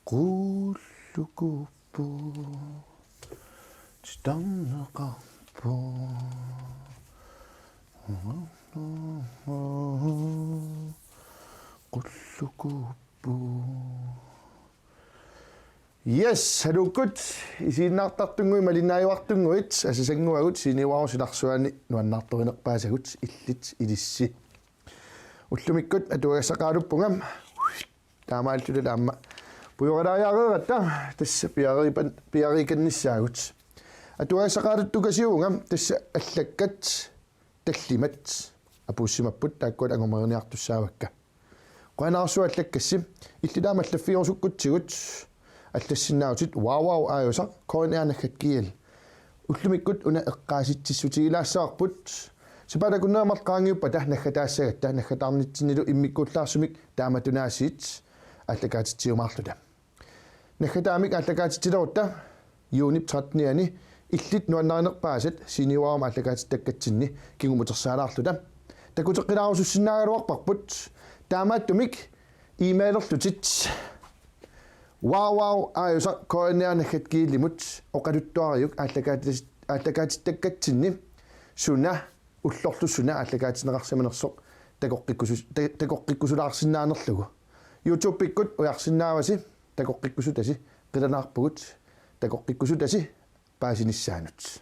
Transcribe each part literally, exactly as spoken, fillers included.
Qullukuuppoq. Titarneqarpoq. Qullukuuppoq. Yes, haluukkut isiginnaartartunnguit malinnaajuartunnguit, asasannguagut Seniorwowip silarsuani nuannaartorinerpaasagut illit ilissi. Ullumikkut atuagassaqaaluppunga. Taamaalluta taama. Pujoqalaajareeratta tassa piariipan-, piariikannissaagut. Atuagassaqaaluttukasiuvunga tassa allakkat tallimat apuussimapput taakkua angumeriartussaavakka. Qujanarsuaq allakkassi, illit aamma allaffigerusukkutsigut allassinnaavutit Wow Wow Aajusaq K N R naggat G L. Ullumikkut una eqqaasitsissutigilaassavarput. Sapaatip akunnerani marluk qaangiuppata naggataassagatta, naggataarnitsinnilu immikkuullaarsuarmik taamatunaasiit aallakaatitsiumaarluta. Naggataamik aallakaatitsilerutta juunip trettenianni illit nuannarinerpaasat Seniorwowimut aallakaatitakkatsinni kingumutersaalaarluta. Takuteqqilaarusussinnaagaluarparput. Taamaattumik e-mailerlutit Wow Wow Aajusaq K N R naggat G L-imut oqaluttuariuk aallakaatis-, aallakaatitakkatsinni suna ullorlu suna aallakaatinneqarsimanersoq takoqqikkusu-, ta-, takoqqikkusulaarsinnaanerlugu. YouTube-ikkut ujarsinnaavasi takoqqikkusutasi, qilanaarpugut takoqqikkusutasi paasinissaanut.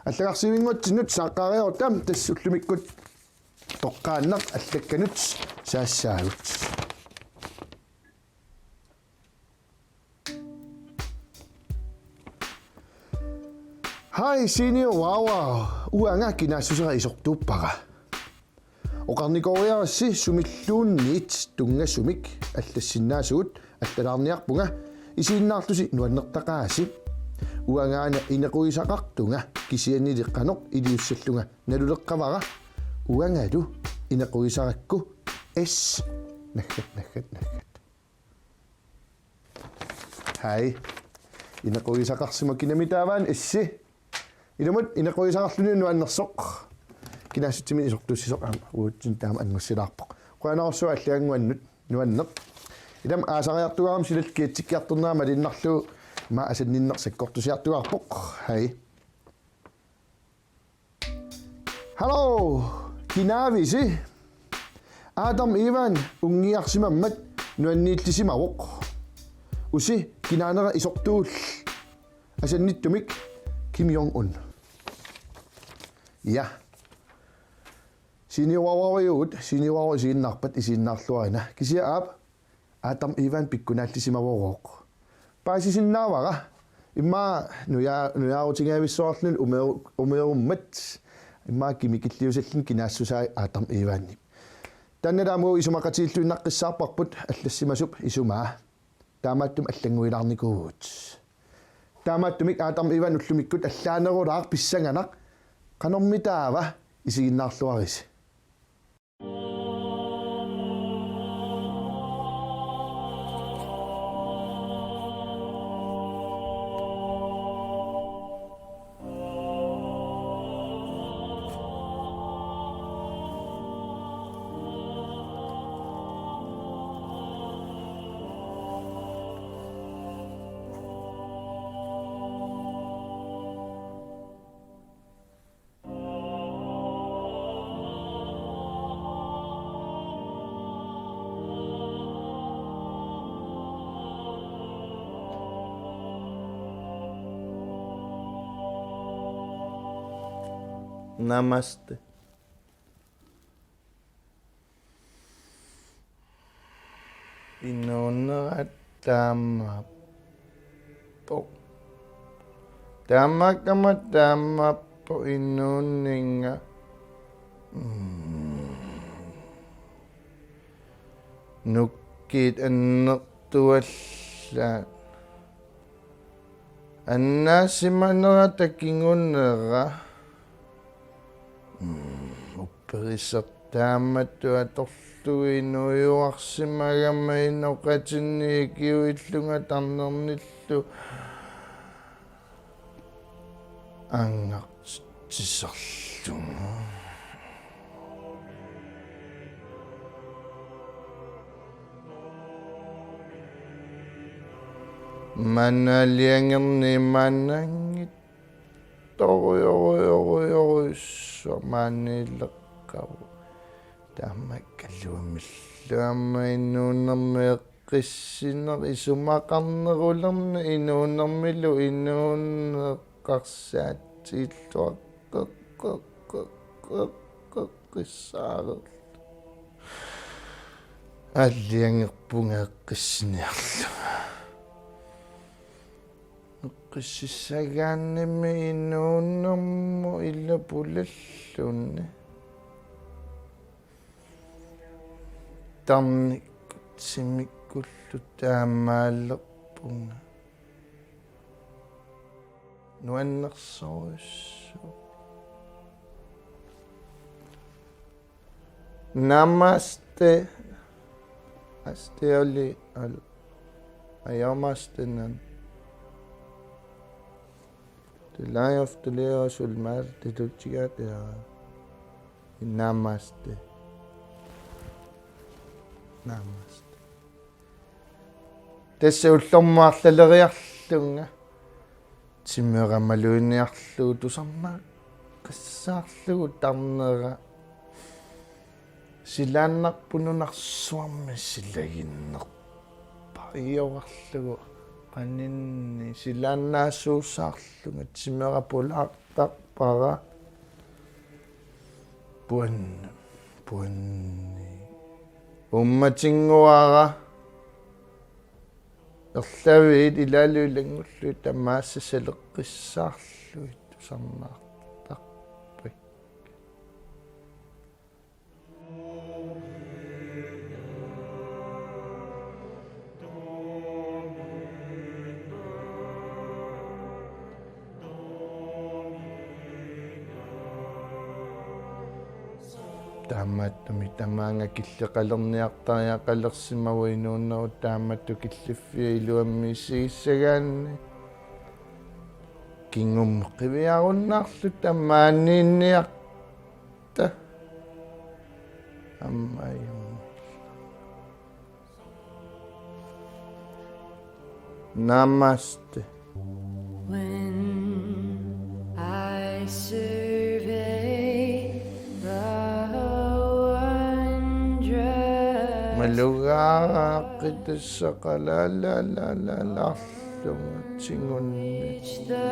Allagarsiivinnguatsinnut saaqqaariarutta tassa ullumikkut toqqaannaq allakkanut saassaagut. Hej, Seniorwowo. Uanga kinaassusera isortuuppara. Oqarnikooriaritsi sumilluunniit tunngasumik allassinnaasugut, allalaarniarpunga, isiginnaarlusi nuannertaqaasi. Uangaana inequgisaqartunga kisiannili qanoq iliussallunga naluleqqavara. Uangalu inequgisarakku. S. Naggat, naggat, naggat. Hej. Inequgisaqarsimavoq kinami taavaana, S. Ilumut inequgisaqarluni nuannersoq. Kinaassutsiminnik isortuussisoq aamma uatsinnut taama anngussilaarpoq. Qujanarsuaq allagannguannut, nuanneq. Ilami aasariartugaarama silallaa kiatsikkiartornera malinnarlugu, aamma asanninneq sakkortusiartugaarpoq. Hej. Hallo, kinaavisi? Adam Ivan unngiarsimammat nuanniillisimavoq. Usi kinaanera isortuulli. Asannittumik, Kim Jong-un. Ja. Seniorwowoiugut, Seniorwowo isiginnaarpat isiginnaarluarina. Kisianni aap, Adam Ivan pikkunaallisimavoq. Paasisinnaavara. Immaqa nuja-, nujaarutigavissuarluni umeru-, umerummat. Immaqa kimikilliusalluni kinaassusai Adam Ivanip. Taanna taama isumaqatigiilluinnaqqissaarparput, allassimasup isumaa. Taamaattumik allannguilaarnikuuvugut. Taamaattumik Adam Ivan ullumikkut allaanerulaaq, pissanganaq, qanormitaava isiginnaarluarisi. Namaste. Inuunera taamaappoq. Taamaakkama taamaappoq inuuninnga. Mm. Nukiit annertuallaat. Annaasimanerata kingunera. Mm, upperisaq taamatut atorlugu inuujuarsimagama inoqatinni ikiuillunga tarnernillu angartitsisarlunga. Maanna aalajangerneq maannaanngitsorujorujorujorujussuaq maaniilleqqavoq. Tamakkaluamillu aamma inuunermi eqqissineq isumaqarnerulerneq inuunermilu inuuneqarsaatillunga qeqqeqqeqqeqqeqqissaarerlunga. Aalajangerpunga eqqissiniarlunga. Eqqississagaannimmi inuunermut ilapulalluni. Tarnikkut timikkullu taamaalerpunga. Nuannersorujussuaq. Namaste. Asteoli al. Ajomastenan. Tilai of tilio sulmal titultigaat. Namaste. Namaste. Tassa ullormut arlaleriarlunga. Timera maluiniarlugu tusarnaaqqissaarlugu tarnera. Silaannarpoq nunarsuarmi silaginnerpajoorlugu qaninni silaannaasuusaarlunga timera pulaartarpara. Puan-, puanni. Uummatinnguara. Erlaviit ilaalu ilanngullugit tamaasa saleqqissaarlugit tusarnaartarpakka. Taamaattumik tamaanga killeqalerniartariaqalersimavoq inuunerup taamatut killiffia iluamik isigissagaanni. Kingumut qiviarunnaarluta maaniinniarta. Aamma ajunngilaq. Namaste. When I survey the wondrous Malugaara aqqitassaqa la la la la la arlunga tingunni. Which the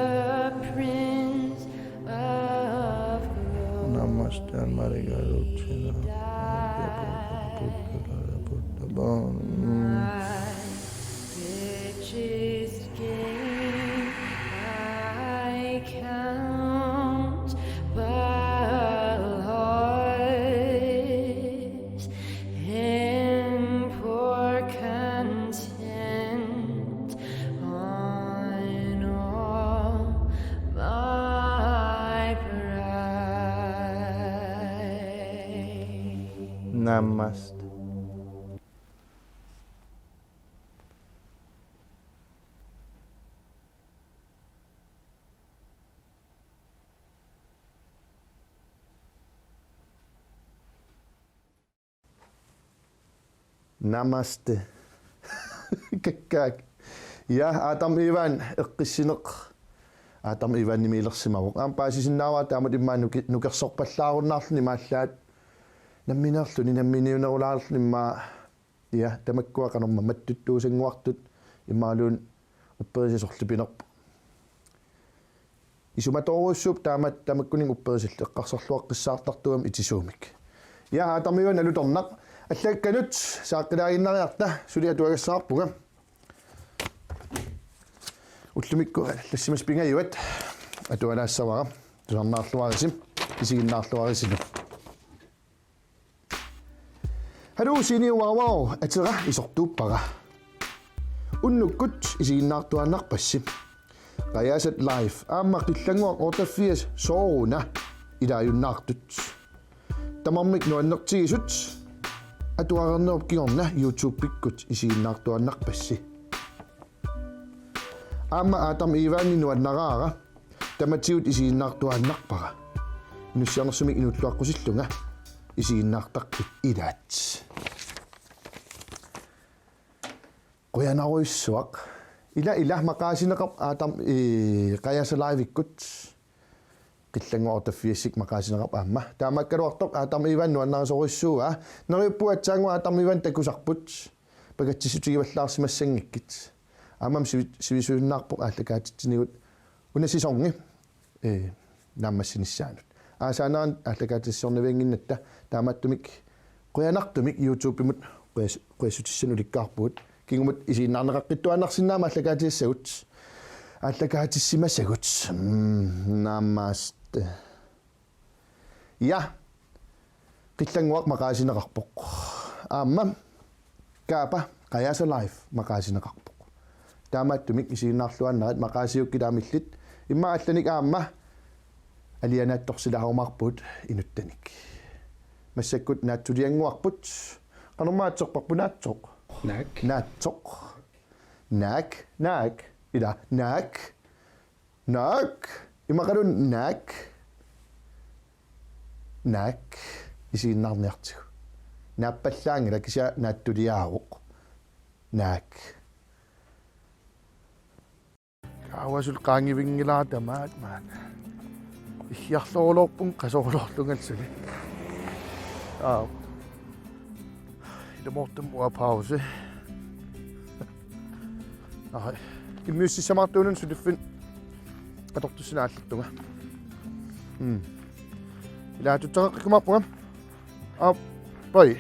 Prince of Glory Namaste, Maria Lucina. Riches gain I count but loss in poor content on all my pride. Namaste. Namaste. Kakkaak. Ja, Adam Ivan eqqissineq. Adam Ivanimiilersimavoq. Aamma paasisinnaavara taamatut immaqa nuki-, nukersorpallaarunnaarluni imaallaat. Nammineerluni, namminiunerulaarluni immaqa. Ja, tamakkua qanormaa mattuttuusannguartut imaluunniit upperisa sorlipinerpoq. Isumatoorujussuupput taama tamakkuninnga upperisallu eqqarsarluaqqissaartartugami itisuumik. Ja, Adam Ivan alutornaq. Allakkanut saaqqilaaginnariarta suli atuagassaarpunga. Ullumikkut allassimasut pingajuat atualaassavara. Tusarnaarluarisi, isiginnaarluarisinu. Haluu Siini, Wow Wow, atera isortuuppara. Unnukkut isiginnaartuaannarpassi. Qajaasat Live aamma Qillannguaq otteogfirs sooruna ilaajunnaartut. Tamarmik nuannertigisut atuareernerup kingorna YouTube-ikkut isiginnaartuaannarpassi. Aamma Adam Ivanip nuannaraara. Tamatigut isiginnaartuaannarpara. Inussiarnersumik inuulluaqqusillunga isiginnaartartut ilaat. Qujanarujussuaq. Ila ila maqaasineqarpoq Adam, ee, Qajasa Live-ikkut. Qillannguaq otteogfirsik maqaasineqarpoq aamma. Taamaakkaluartoq Adam Ivan nuannarisorujussuuaa. Neriuppunga aatsaannguaq Adam Ivan takusarput. Pakatsissutigivallaarsimassanngikkuit. Aammami sivi-, sivisuinnarpoq aallakaatitsinigut una sæsoni, ee, naammassinissaanut. Aasaanerani aallakaatitsissornaviannginnatta taamaattumik qujanartumik YouTube-imut qujas-, qujassutissanik ulikkaarpugut. Kingumut isiginnaarneqaqqittuaannarsinnaammat aallakaatitissagut. Aallakaatissimasagut. Mm, naammaast. Ja. Qillannguaq maqaasineqarpoq. Aamma Kaapa Qajasa Live maqaasineqarpoq. Taamaattumik isiginnaarluaannarit maqaasiukkit aamma illit. Immaqa allanik aamma alianaatsorsilaarumaarpugut inuttanik. Massakkut naatsuliannguarput. Qanormaatsorparput naatsoq? Naak. Naatsoq. Naak, naak. Ila, naak. Naak. Imaqalu naak. Naak. Isiginnaarniartigu. Naappallaanngilaq kisianni naatsuliaavoq. Naak. Kaavasut qaangivinngilaat tamaat maani. Issiarloruloorpunga qasorulorlungalu suli. Aa. Ilumoortumik uanga pause. Aa. Immiussissamaartuunani suliffinni atortussinaallattunga. Mm. Ila tutsaqqikkumaarpunga. Aap, bye.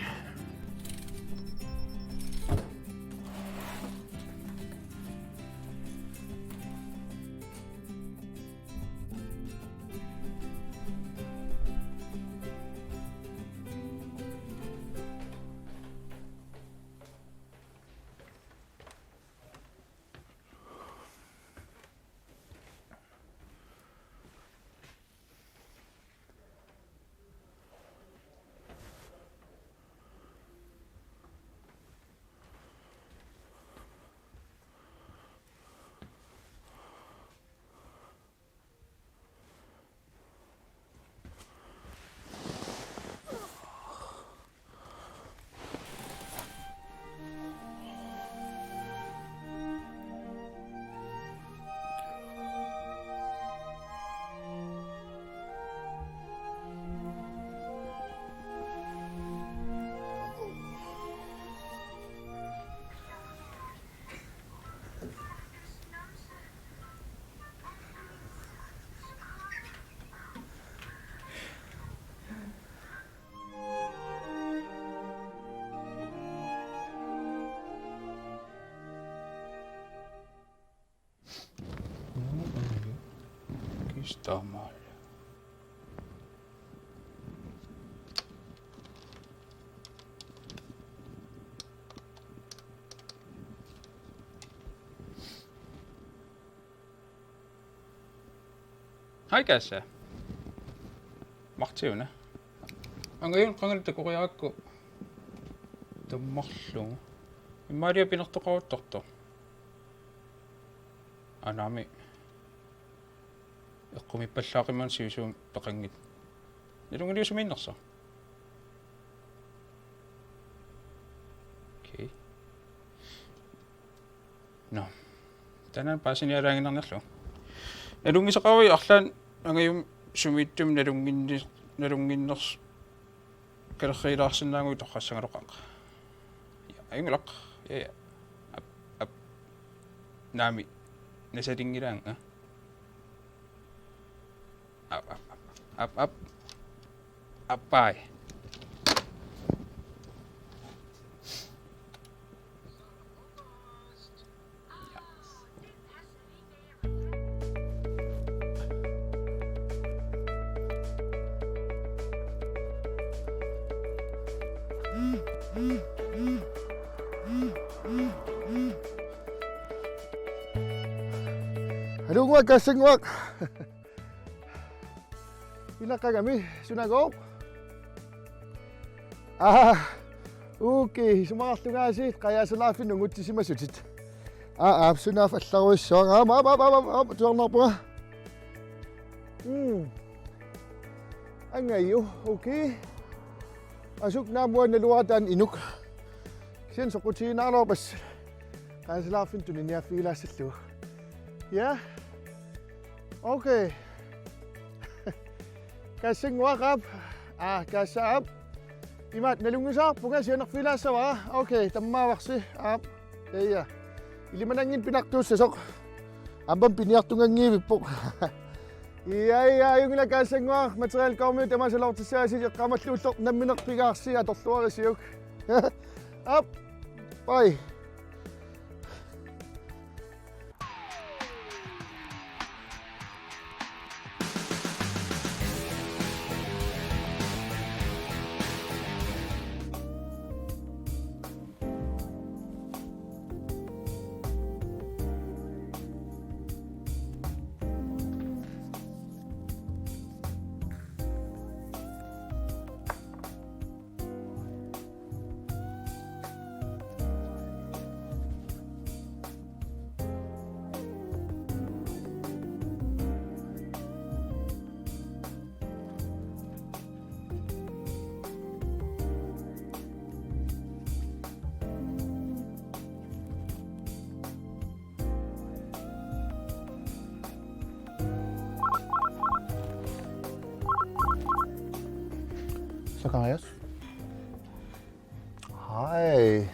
Kistamaal. Hej, Kasia. Martiuna. Angajun qangali takoriarakku tammarlugu. Immaaliaq pinertoqaruttortoq. Anaami. Eqqumiippallaaqimmat sivisuumik peqanngitsoq. Nalunngiliusumiinnersoq. Okay. Nå. Taanna paasinialaannginnarniarlugu. Nalunngisaqaruit arlaannik angajummi sumiittumik nalunnginni-, nalunnginners-, kalerriilaarsinnaaguit torrassangaluaqaaq. Ja, ajunngilaq. Ja, ja. Ap, ap. Naami. Nasalinngilaannga. Ap, ap, ap, ap, ap. Appai. Haluu, uanga Kassannguaq. Ilaqqagami, sunagooq? Aa, okay, isumaqarlungaasiit, Qajasa Live-inik ungutsisimasutit. Aa, aap, sunaaffa allarujussuaq. Aap, aap, aap, aap, aap, tusarnaarpunga. Mm. Angaju, okay. Asuk naamua naluara taanna inuk. Kisianni soqutiginaaruppassi. Qaasulaarfinnut tuniniaaffigilaassallugu. Ja. Okay. Kaassannguaq aap. Aa, kaassaap. Imaat nalunngisaarpunga, sianerfigilaassavara. Okay, tammaavarsi. Aap. Ja, ja. Ilimanannginneq pinartuussasoq. Aamma piniartunngivippoq. Ja, ja, ajunngilaq, kaassannguaq, material Gormiut tamaasa aloortissaasi, eqqaamalluullugu nammineq pingaarsi atorluarisiuk. Aap. Bye. Zacharias? Hi.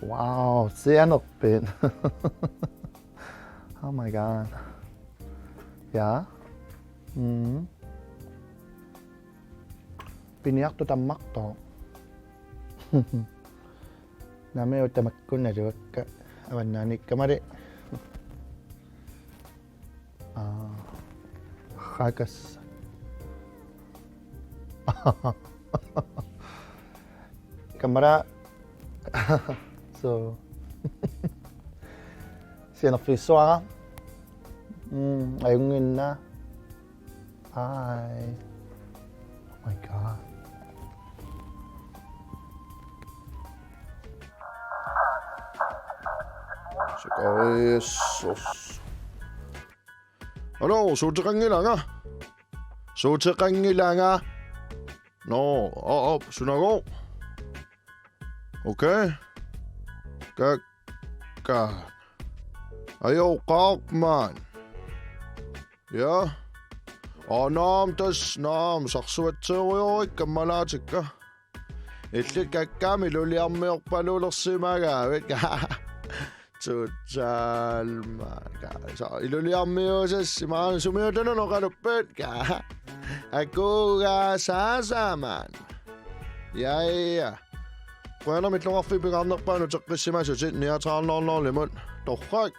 Wow, sianerpiaq. Oh my God. Ja. Mm. Piniartut tammartoq. Naamik, tamakku naluakka avannaaniikkamali. Aa, qaaqqat. Kammalaat. So. Sianerfigissavara. Mm, ajunnginnaaq. Hi. Oh my God. Zacharias. Hallo, suuteqanngilanga? Suuteqanngilanga? Nå, op, op, synagoge. Okay. Kakka. Ajoqaaq maan. Ja. Aa, naamik, tassa naamik, sarsuatseerujorik kammalaatikka. Illit kakkaamik iluliarmiorpalulersimagaavit. Totalma. Ka-, sa-, iluliarmiuusassi maani sumiutanut oqaluppit. Ka-, akuugaa saasaamaan. Ja, ja. Qujanaq illoqarfiit pingaarnerpaanut uteqqissimasutit niogtredive nul nul-imut. Torrak.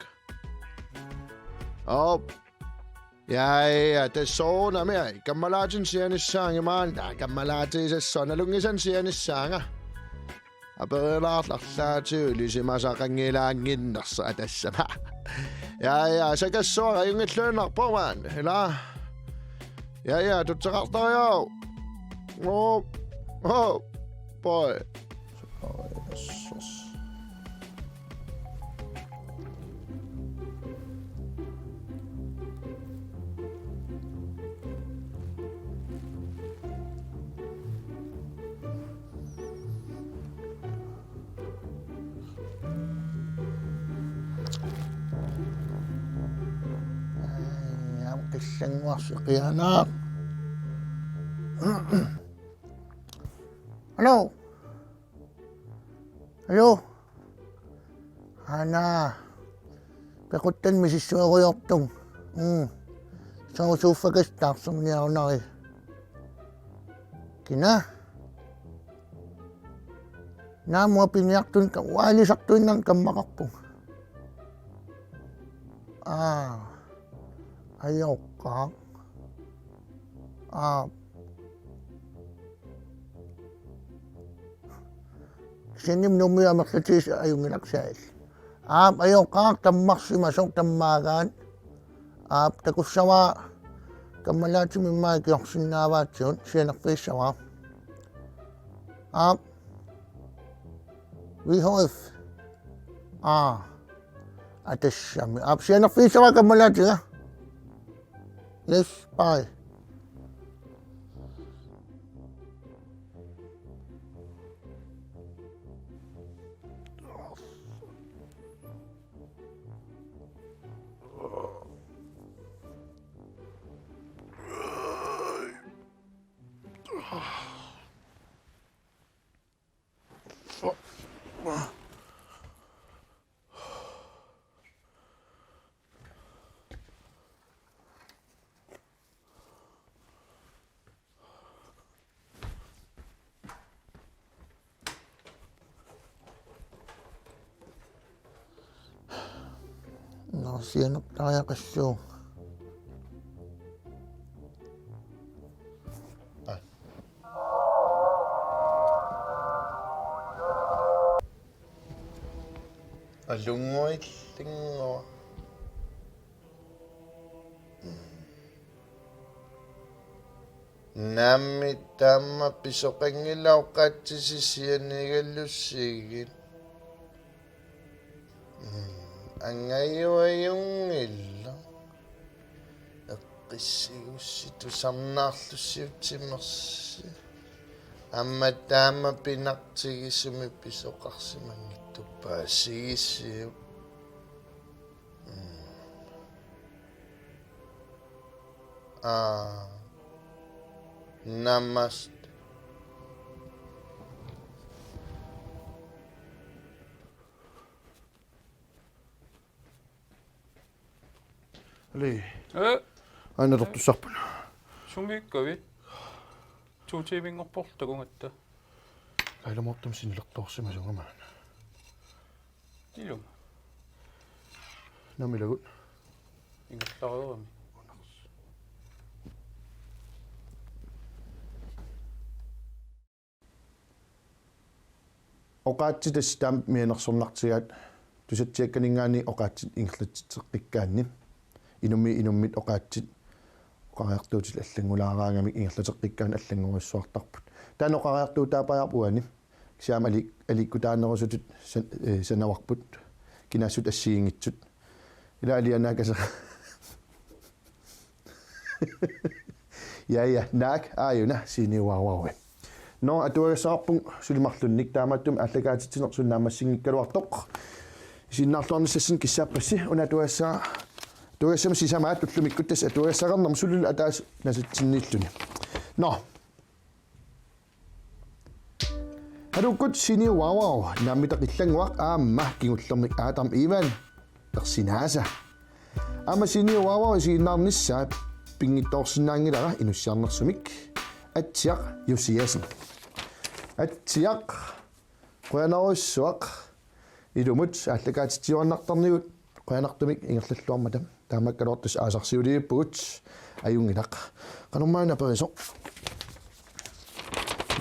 Op. Ja, ja, tassa soorunami, ai. Kammalaatinik sianissaanga maani. Aa, kammalaatigisassooq, nalunngisannik sianissaanga. Aperilaarlugu arlaatigut ilisimasaqanngilaannginnersoq, aa, tassami. Ja, ja, sakassuaq ajunngilluinnarpoq maani. Ila. Ja, ja, tutseqartariaqarpoq. Oh, oh, boy. Ai, aamma qillannguarsi qianaaq. Hallo. Hallo. Aana. Pequttanik misissuerujoortunga. Mm. Sooq suuffakasik taarserniarunari? Kina? Naamik, uanga piniartunik ka-, uanga ilisartuinnarnik kammaqarpunga. Aa. Ajoqaaq. Aa. Kisianni Nuummiut amerlatigisut ajunngilaq, saassussigalugu. Aap, ajoqaaq, tammarsimasoq tammaagaat. Aap, takussavara kammalaatimik immaqa ikiorsinnaavaatigut, sianerfigissavara. Aap. V H F. Aa. Aa, tassami. Aap, sianerfigissavara kammalaatiga. Yes, bye. Sianertariaqassuunga. Alunnguillinngua. Naamik, taama pisoqanngilaq oqaatsisi sianigalusigit. Mm, angajuajunngilaq. Eqqissigussi tusarnaarlussiuk timersi. Aamma taama pinartigisumik pisoqarsimanngitsoq paasigisiuk. Mm. Aa. Namaste. Ali. Ee? Aana tortussarput. Sumiikkavit? To tiiminngorporlu takugatta. Kailamoortum sinilertoorsimasunga maana. Ilumut. Naamik ilagut. Ingerlareerami. Oqaatsit tassa taama mianersornartigaat tusatsiakkaninngaanniit oqaatsit ingerlatitseqqikkaanni. Inummit inummit oqaatsit oqariartuutit allanngulaaraangamik ingerlateqqikkaanni allanngorujussuartarput. Taanna oqariartuutaapajaarpoq uani. Kisianni aamma ali-, aliikkutaanerusutut san-, ee, sanavarput. Kinaassutsit assigiinngitsut. Ila alianaakasera. Ja, ja, naak, aajuna, siniuaruarui. Nå, atuagassaqarpunga suli marlunnik, taamaattumik aallakaatitsineq suli naammassinngikkaluartoq. Isiginnaarluarnissassinnik kissaappassi, una atuagassaa-, atuagassama sisamaat ullumikkut tassa atuagassaqarnermut suli ataaseq nasatsinniilluni. Nå. Haluukkut siniuaruaruk, Naammitta Qillannguaq aamma kingullermik Adam Ivan ersinaasa. Aamma siniuaruaruk isiginnaarnissaa pinngitsoorsinnaanngilara inussiarnersumik Atsiaq Josiassen. Atsiaq, qujanarsuaq. Ilumut aallakaatitsiuarnartarnigut qujanartumik ingerlalluarmata. Taamaakkaluartoq aasarsiuliivippugut, ajunngilaq. Qanormaana aperisoq?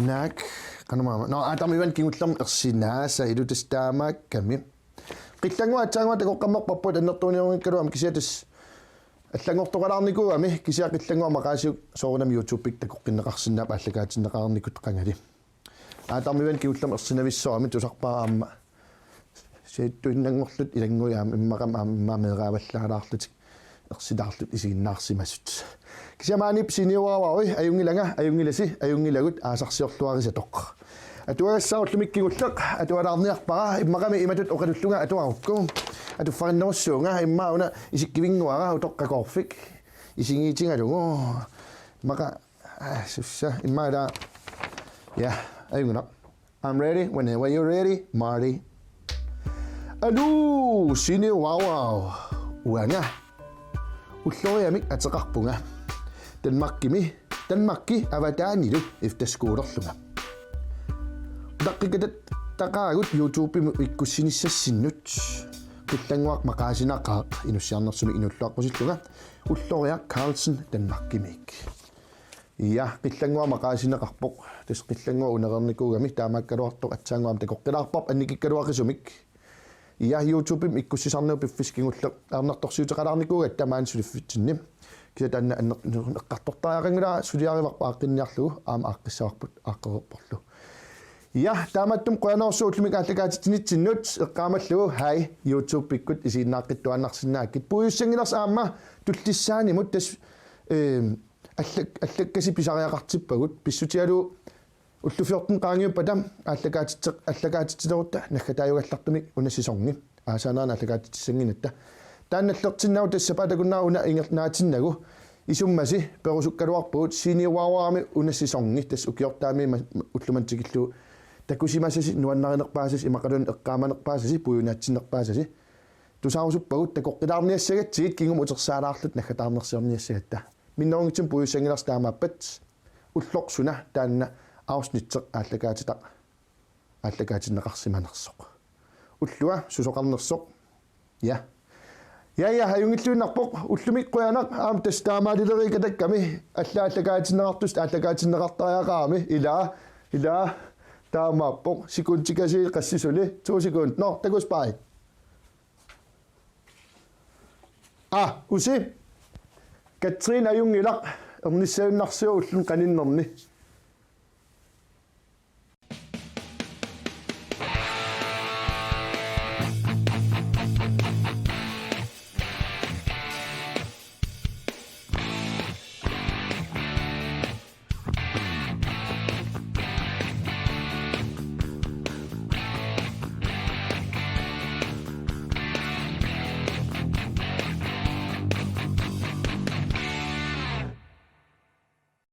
Naak, qanormaana? Nå, Adam Ivan kingullermik ersinaasa, iluatsitsi taamaakkami. Qillannguaq aatsaannguaq takoqqammerparput, annertuunngikkaluamik, kisianni tassa allanngortoqalaarnikuugami, kisianni Qillannguaq maqaasiuk soorunami YouTube-ikkut takoqqinneqarsinnaapput aallakaatinneqarnikut qangali. Adam Ivan kingullermik ersinavissorami, tusarpara aamma. Siattuinnanngorlutik ilannguit aamma immaqa aamma immaqa meeraavallaalaarlutik ersilaarlutik isiginnaarsimasut. Kisianni maaniippoq siniuaruaruk, ajunngilanga, ajunngilasi, ajunngilagut, aasarsiorluarisatoq. Atuagassaq ullumikkut kingulleq atualaarniarpara, immaqami imatut oqalullunga atuarukku. Atuffarinnerussuunga, immaqa una isikkivinnguara utoqqakoorfik isigiitigalugu. Immaqa Aa, sussa, immaqa. Ja, ajunngilaq. I'm ready whenever you're ready, Marty. Aluu, siniuaruaruk. Uanga ulloriamik ateqarpunga. Danmarkimi, Danmarki avataanilu efterskolerlunga. Utaqqikatattaqaagut YouTube-imut ikkussinissassinnut. Qillannguaq maqaasinaqaaq inussiarnersumik inuulluaqqusillunga. Ulloriaq Carlsen Danmarkimiik. Ja, Qillannguaq maqaasineqarpoq. Tassa Qillannguaq unereernikuugami, taamaakkaluartoq aatsaannguaq aamma takoqqilaarparput annikikkaluaqisumik. Ja, YouTube-imi ikkussisarnigut piffissap kingulleq ajornartorsiuteqalaarnikuugatta maani suliffitsinni. Kisianni taanna anner-, eqqartortariaqanngilara, suliarivarput aaqqinniarlugu, aamma aaqqissavarput aaqqereerporlu. Ja, taamaattumik qujanarsuaq ullumikkut aallakaatitsinitsinnut, eqqaamallugu, hej, YouTube-ikkut isiginnaaqqittuaannarsinnaakkit. Puigussanngilarsi aamma tullissaanimut tassa, ehm, Allak-, allakkasik pisariaqartippagut, pissutigalugu ullut fjorten qaangiuppata aallakaatitseq-, aallakaatitsilerutta naggataajugallartumik una sæsoni. Aasaanerani aallakaatitsissannginatta. Taanna nallertinnagu tassa sapaatip akunnera una ingerlaannaatinnagu. Isummasi perusukkaluarpugut siniuaruarami una sæsoni, tassa ukiortaami ma-, ulloq manna tikillugu takusimasasi, nuannarinerpaasasi, immaqaluunniit eqqaamanerpaasasi, puigunaatsinnerpaasasi. Tusarusuppagut takoqqilaarniassagatsigit, kingumut utersaalaarluta naggataarnersiorniassagatta. Minnerunngitsumik puigussanngilarsi taamaappat ulloq suna taanna afsnitseq aallakaatitaq aallakaatinneqarsimanersoq. Ullua susoqarnersoq. Ja. Ja, ja, ajunngilluinnarpoq, ullumi qujanaq, aamma tassa taamaalileriikatakkami, alla-, aallakaatinneqartussat aallakaatinneqartariaqarami, ilaa, ilaa, taamaappoq, sekundikasiit qassit suli, to sekund, nå, takussi bye. Ah, usi, Katrine ajunngilaq, ernissajunnarsivoq ulluni qaninnerni.